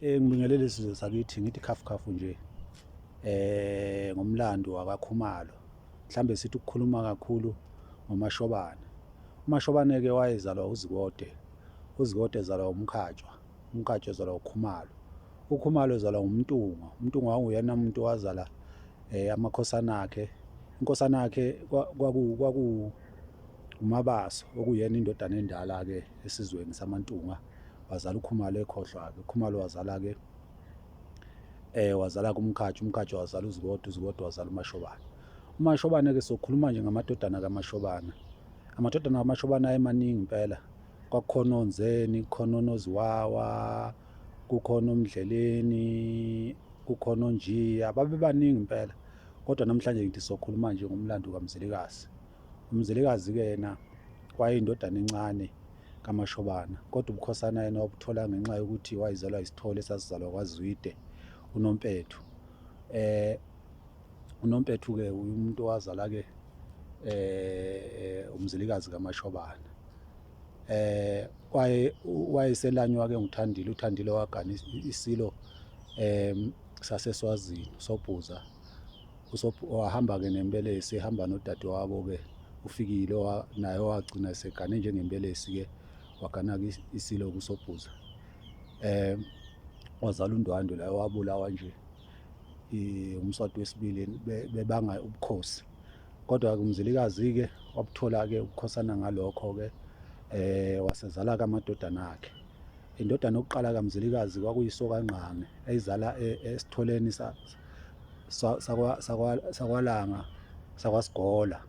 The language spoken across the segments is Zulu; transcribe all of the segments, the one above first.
Ngibingelele isizwe sakithi ngithi khafu khafu nje ngomlando wakaKhumalo. Mhlambe sithi ukukhuluma kakhulu ngoMashobana. UMashobane ke wayezalwa uZikode. UZikode ezalwa uMkhatshwa. UMkhatshwa ezalwa uKhumalo. UKhumalo ezalwa uMntungwa. UMntungwa wawuyena umuntu owazala amakhosana akhe. Inkosana yakhe kwaku kwaku uMabaso okuyena indodana endala ke esizweni samaNtungwa. Wazala uKhumalo ekhohlwa-ke. UKhumalo wazala-ke wazala kuMkhathi, uMkhathi wazala uZikode, uZikode wazala uMashobane. UMashobane-ke sokhuluma nje ngamadodana kaMashobana. Amadodana kaMashobana ayemaningi impela. Kwakukhona oNzeni, kukhona oNoziwawa, kukhona oMdleleni, kukhona oNjiya, babebaningi impela. Kodwa namhlanje ngithi sokhuluma nje ngomlando kaMzilikazi. UMzilikazi-ke yena wayeyindodana encane kaMashobana, kodwa ubukhosana yena wabuthola ngenxa yokuthi wayezalwa isithole esasizalwa kwaZwide, uNompethu. UNompethu-ke umuntu owazala-ke uMzilikazi kaMashobana. Waye wayeselanywa-ke nguThandile, uThandile wagana isilo saseSwazini, uSobhuza. Wahamba-ke nempelesi ehamba nodadewabo-ke uFikile naye owagcina esegane njengempelesi-ke wagana-ke isilo kuSobhuza. Wazala uNdwandwe la wabulawa nje uMswati wesibili bebanga ubukhosi. Kodwa-ke uMzilikazi-ke wabuthola-ke ubukhosana ngalokho-ke wasezala-ke amadodana akhe. Indodana yokuqala kaMzilikazi kwakuyiSokangqange eyizala esitholeni sakwaLanga sakwaSigola.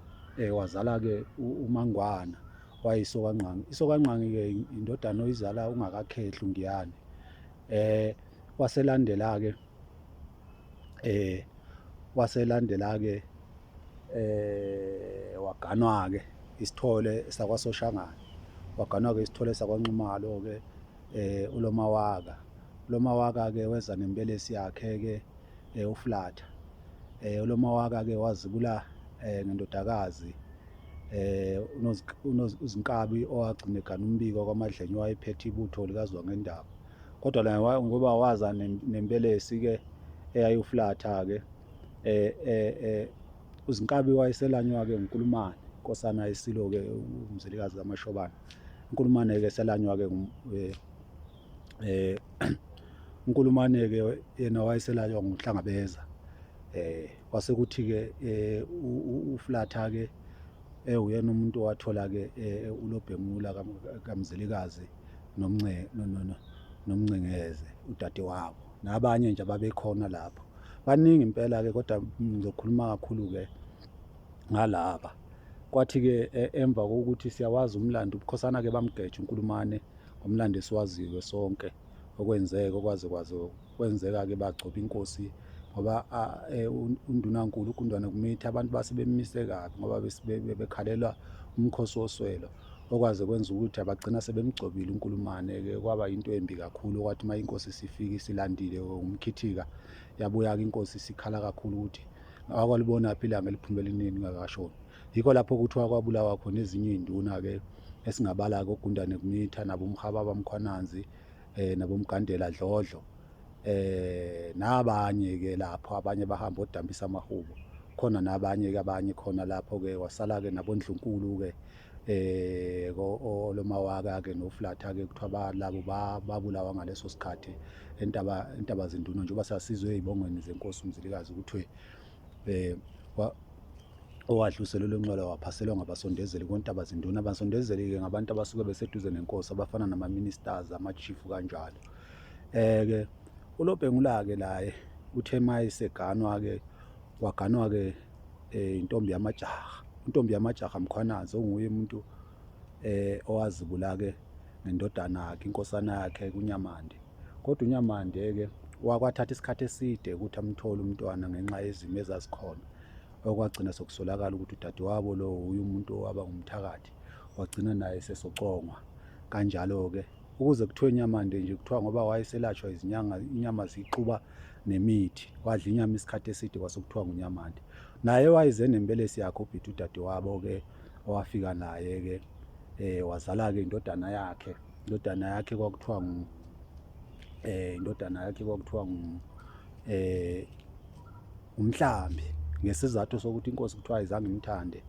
Wazala-ke uMangwana wayeyiSokangqange. ISokangqange-ke indodana oyizala ungakakhehli uNgiyane. Waselandela-ke waselandela-ke waganwa-ke isithole sakwaSoshangane. Waganwa-ke isithole sakwaNxumalo-ke uLomawaka. ULomawaka-ke weza nempelesi yakhe-ke uFlatha. ULomawaka-ke wazibula ngendodakazi uZinkabi owagcina egana uMbiko kwaMadlenya owayephethe ibutho likaZwangendaba. Kodwa naye ngoba waza nempelesi-ke eyayiwuFlatha-ke uZinkabi wayeselanywa-ke nguNkulumane, inkosana yeSilo-ke uMzilikazi kaMashobana. UNkulumane-ke eselanywa-ke uNkulumane-ke yena wayeselanywa nguHlangabeza. Kwase kuthi-ke uFlatha-ke ewuyena umuntu owathola-ke uLobhengula kaMzilikazi noMncengeze udadewabo nabanye nje ababekhona lapho. Baningi impela-ke kodwa ngizokhuluma kakhulu-ke ngalaba. Kwathi-ke emva kokuthi siyawazi umlando ubukhosana-ke bamgeja uNkulumane ngomlando esiwaziyo sonke okwenzeka okwaze kwaze kwenzeka-ke bagcoba inkosi ngoba undunankulu uGundwane Kumitha abantu base bemmise kabi ngoba bekhalelwa umkhosi woswelo okwaze kwenza ukuthi abagcina sebemgcobile uNkulumane-ke kwaba into embi kakhulu okwathi uma inkosi isifika isilandile umkhithika yabuya-ke inkosi isikhala kakhulu ukuthi akwalibonaphi ilanga eliphumela inini ngakashoni. Yikho lapho kuthiwa kwabulawa khona ezinye iy'nduna-ke esingabala-ke oGundane Kumitha naboMhababa Mkhwananzi naboMgandela Dlodlo nabanye-ke lapho abanye bahamba odambisa amahubo khona nabanye-ke abanye khona lapho-ke wasala-ke nabondlunkulu-ke olomawaka-ke noflatha-ke kuthiwa labo babulawa ngaleso sikhathi entaba entaba zinduna njengoba sasizwe ey'bongweni zenkosi uMzilikazi kuthiwe owadluselwe lwenqwala waphaselwa ngabasondezeli kontaba zinduna. Abasondezeli-ke ngabantu abasuke beseduze nenkosi abafana nama-ministers, ama-chief kanjalo. Ke uLobhengula-ke laye uthe uma eseganwa-ke waganwa-ke intombi yamajaha, intombi yamajaha Mkhwanazi onguye umuntu owazibula-ke ngendodana yakhe, inkosana yakhe kuNyamande. Kodwa uNyamande-ke wakwathatha isikhathi eside ukuthi amthole umntwana ngenxa yezimo ezazikhona. Okwagcina sekusolakala ukuthi udadewabo lo uye umuntu owaba ngumthakathi, wagcina naye esesocongwa kanjalo-ke. Ukuze kuthiwe Nyamande nje kuthiwa ngoba wayeselatshwa izinyanga, inyama ziyixuba nemithi, wadla inyama isikhathi eside kwase kuthiwa nguNyamande. Naye wayeze nempelesi yakhe uBhidi udadewabo-ke owafika naye-ke wazala-ke indodana yakhe. Indodana yakhe kwakuthiwa Indodana yakhe kwakuthiwa eh uMhlambi, ngesizathu sokuthi inkosi kuthiwa ayizange imthande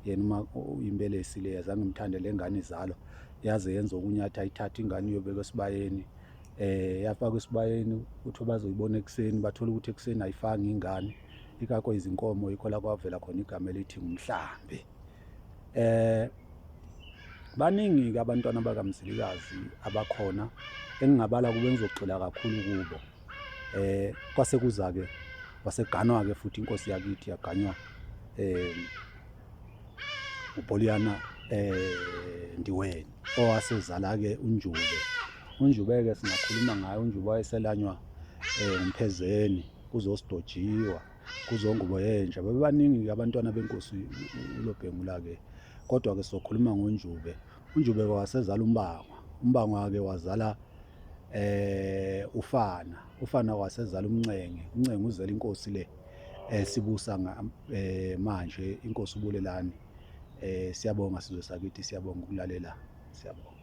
yena uma imbelesi le, azange imthande le ngane izalwa, yaze yenza okunye athi ayithathe ingane iyobekwa esibayeni. Yafakwa esibayeni, kuthiwa bazoyibona ekuseni, bathola ukuthi ekuseni ayifanga ingane, ikakwa izinkomo. Yikho la kwavela khona igama elithi ngumhlambi. Baningi-ke abantwana bakaMzilikazi abakhona engingabala kube ngizogxila kakhulu kubo. Kwase kuza-ke waseganwa-ke futhi inkosi yakithi, yaganywa uBholiyana Ndiweni owasezala-ke uNjube. UNjube-ke singakhuluma ngaye, uNjube wayeselanywa uMphezeni, kuzoSidojiwa, kuzoNgubo Yenja. Babebaningi-ke abantwana benkosi uLobhengula-ke, kodwa-ke sizokhuluma ngoNjube. UNjube-ke wasezala uMbangwa, uMbangwa-ke wazala uFana, uFana wasezala uMncenge, uMncenge uzela inkosi le esibusa manje, inkosi uBulelani. Siyabonga sizwe sakithi, siyabonga ukulalela, siyabonga.